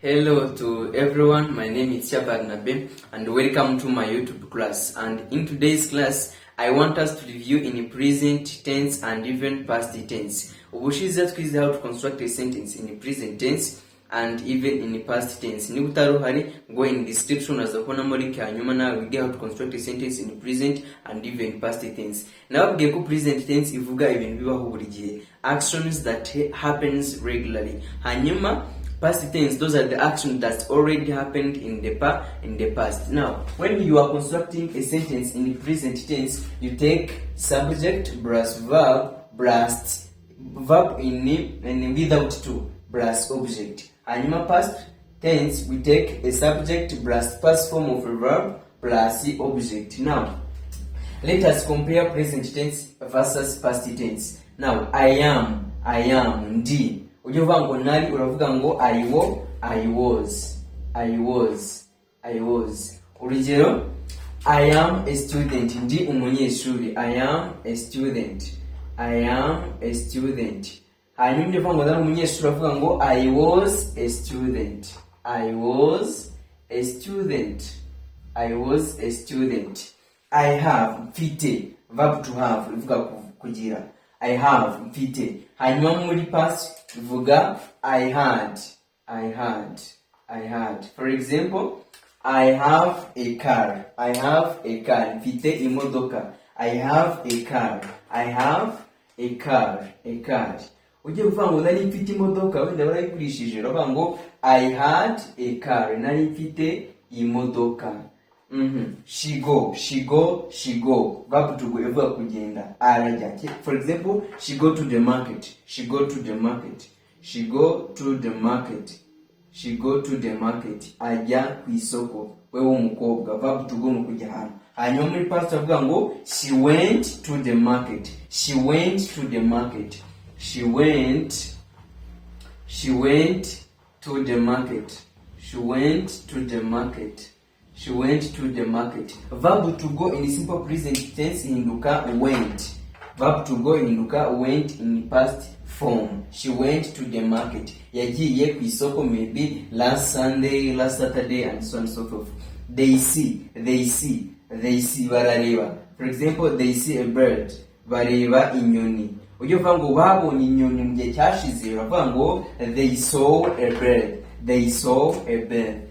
Hello to everyone, my name is Shabad Nabe and welcome to my YouTube class. And in today's class, I want us to review in present tense and even past tense. Ubushize twize how to construct a sentence in present tense and even in past tense. Ni utaruhari, go in description as a honamo link hanyuma nawe wige how to construct a sentence in present and even past tense. Now wabwiye ko present tense ivuga ibintu bibaho buri gihe, actions that happens regularly. Hanyuma past tense, those are the actions that already happened in the past. Now, when you are constructing a sentence in the present tense, you take subject plus verb plus verb in without to plus object. And in past tense, we take a subject plus past form of a verb plus the object. Now, let us compare present tense versus past tense. Now, I am, ndi. Ujye uvuga ngo nari, uravuga ngo I was. Urugero, I am a student, ndi umunyeshuri. I am a student. Hanyuma ujye uvuga ngo nari umunyeshuri, uravuga ngo I was a student. I have, mfite, verb to have, uvuga kugira. I have, mfite. Hanyuma muri past vuga I had. For example, I have a car. Mfite imodoka. I have a car. Ujye uvuga ngo nari mfite imodoka, wenda barayigurishije, uravuga ngo I had a car. Nari mfite imodoka. She go. Verb to go, evuga kugenda. Arajya. For example, she go to the market. Ajya ku isoko. Wewe umukobwa, verb to go no kujya hano. Hanyuma muri past avuga ngo she went to the market. She went to the market. Verb to go in simple present tense ihinduka went. Verb to go ihinduka went in past form. She went to the market. Yagiye ku isoko, maybe last Sunday, last Saturday, and so on and so forth. They see, barareba. For example, they see a bird. Bareba inyoni. Ujye uvuga ngo babonye inyoni mu gihe cyashize, uravuga ngo they saw a bird. They saw a bird.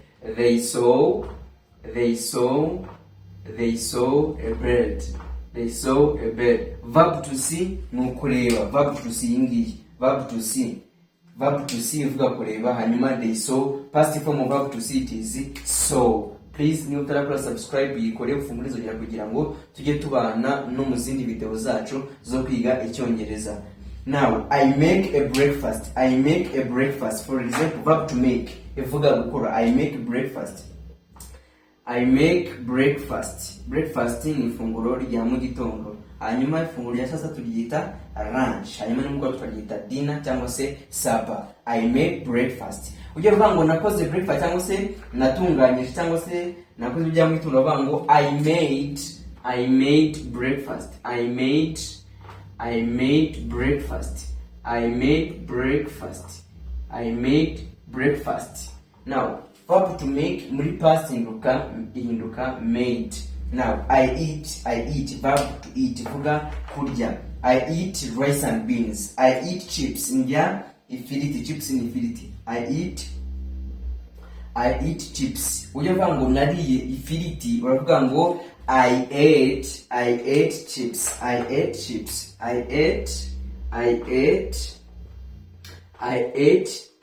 Verb to see ni ukureba. Verb to see ingiyi. Verb to see uvuga kureba. Hanyuma they saw, past form of verb to see it is saw. Please niba utarakora subscribe yikore ufungurizo kugira kugira ngo tujye tubana no mu zindi video zacu zo kwiga icyongereza. Now, I make a breakfast. For example, verb to make ivuga gukora. I make breakfast. Breakfast ni ifunguro rya mu gitondo. Hanyuma ifunguro rya sasa turyita lunch. Hanyuma nimugoroba turyita dinner cyangwa se supper. I make breakfast. Ujye uvuga ngo nakoze breakfast cyangwa se natunganyije cyangwa se nakoze ibya mu gitondo, uvuga ngo I made breakfast. Now, verb to make muri past ihinduka made. Now, I eat, verb to eat, vuga kurya. I eat rice and beans. I eat chips, ndya ifiriti, chips ni ifiriti. I eat chips. Ujye uvuga ngo nariye ifiriti, uravuga ngo I ate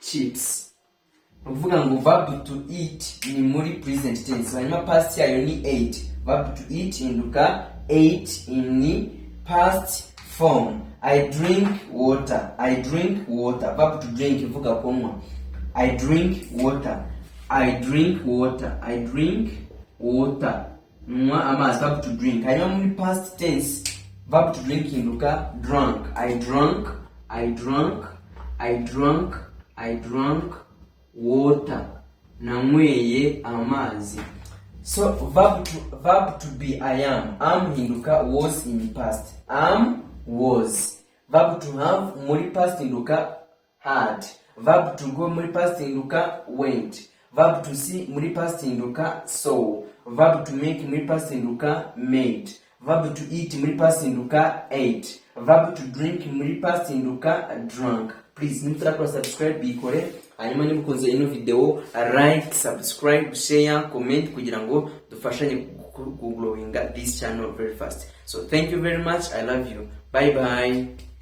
chips. Uvuga ngo verb to eat ni muri present tense. Hanyuma past yayo ni ate. Verb to eat induka ate in past form. I drink water. Verb to drink ivuga kunywa. I drink water. Nywa amazi, verb to drink. Hanyuma muri past tense, verb to drink induka drunk. I drank water. Nanyweye amazi. So verb to be I am hinduka was in past. Was. Verb to have muri past hinduka had. verb to go muri past hinduka went, verb to see muri past hinduka saw, verb to make muri past hinduka made, verb to eat muri past hinduka ate, verb to drink muri past hinduka drank. Please nimutara subscribe bikore, hanyuma nimukunze ino video like, subscribe, share, comment kugira ngo dufashanye growing this channel very fast. So thank you very much. I love you. Bye bye.